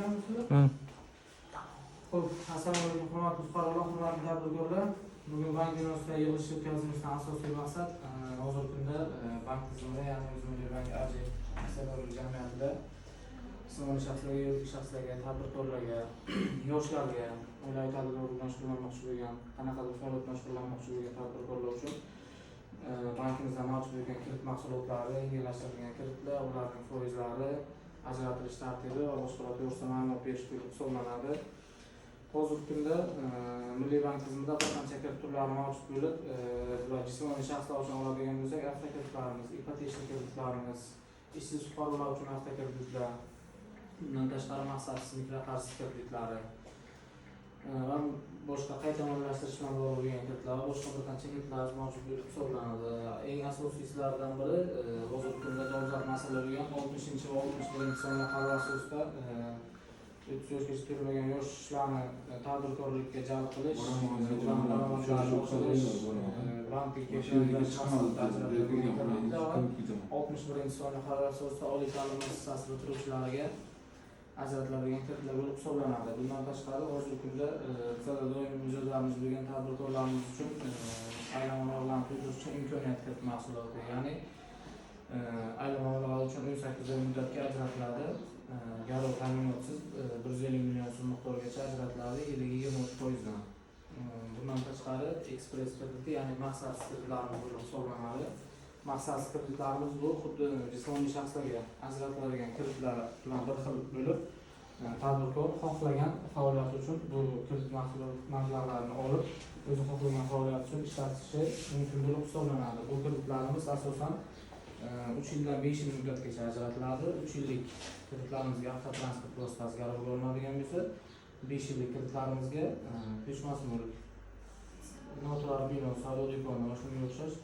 Ekanmisizlar? Hı. Xo'p, assalomu alaykum, hurmatli fuqarolar, hurmatli tadbirkorlar. Bugun bank binosida yig'ilish o'tkazishdan asosiy maqsad hozirgi kunda bank tizimida, ya'ni O'zmilliy bank AJ aksiyadorlik jamiyatida jismoniy shaxslarga, yuridik shaxslarga, tadbirkorlarga, yoshlarga, oilaviy tadbirkorlik bilan shug'ullanmoqchi bo'lgan, qanaqadir faoliyat bilan shug'ullanmoqchi bo'lgan tadbirkorlar uchun bankimizda mavjud bo'lgan kredit mahsulotlari, yengillashtirilgan kreditlar, ularning foizlari, ajratilish tartibi va boshqalar to'g'risida ma'lumot berish bo'lib hisoblanadi. Hozirgi kunda Milliy bank tizimida bir qancha kredit turlari mavjud bo'lib, bular jismoniy shaxslar uchun oladigan bo'lsak, avtokreditlarimiz, ipoteka kreditlarimiz, ishsiz fuqarolar uchun avtokreditlar, bundan tashqari maqsadsiz mikroqarz kreditlari va boshqa qayta moliyalashtirish bilan bog'liq bo'lgan kreditlar va boshqa bir qancha kreditlar mavjud bo'lib hisoblanadi. Eng asosiysilaridan biri hozirgi kunda dolzarb masala bo'lgan 60-va 61-sonli qaror asosida 30 yoshgacha to'lmagan yoshlarni tadbirkorlikka jalb qilish, ularni daromadlarini oshirish, bandlik kepillantirish maqsadida ajratilgan kreditlar va 61-sonli qaror asosida oliy ta'lim muassasasi bitiruvchilariga ajratiladigan kreditlar bo'lib hisoblanadi. Bundan tashqari, hozirgi kunda bizada doimiy mijozlarimiz bo'lgan tadbirkorlarimiz uchun aylanma mablag'ni to'ldirish uchun imkoniyat kredit mahsuloti, ya'ni aylanma mablag'lar uchun 18 oy muddatga ajratiladi. Garov ta'minotsiz 150 million so'm miqdorigacha ajratiladi, yiliga 23%dan. Bundan tashqari, ekspress krediti, ya'ni maqsadsiz kreditlarimiz bo'lib hisoblanadi. Maqsadsiz kreditlarimiz bu xuddi jismoniy shaxslarga ajratiladigan kreditlar bilan bir xil bo'lib, tadbirkor xohlagan faoliyati uchun bu kredit mahsulot mablag'larini olib, o'zi xohlagan faoliyati uchun ishlatishi mumkin bo'lib hisoblanadi. Bu kreditlarimiz asosan 3 yildan 5 yil muddatgacha ajratiladi. 3 yillik kreditlarimizga avtotransport vositasi garovga olinadigan bo'lsa, 5 yillik kreditlarimizga ko'chmas mulk, noturar bino, savdo do'koni va shunga o'xshash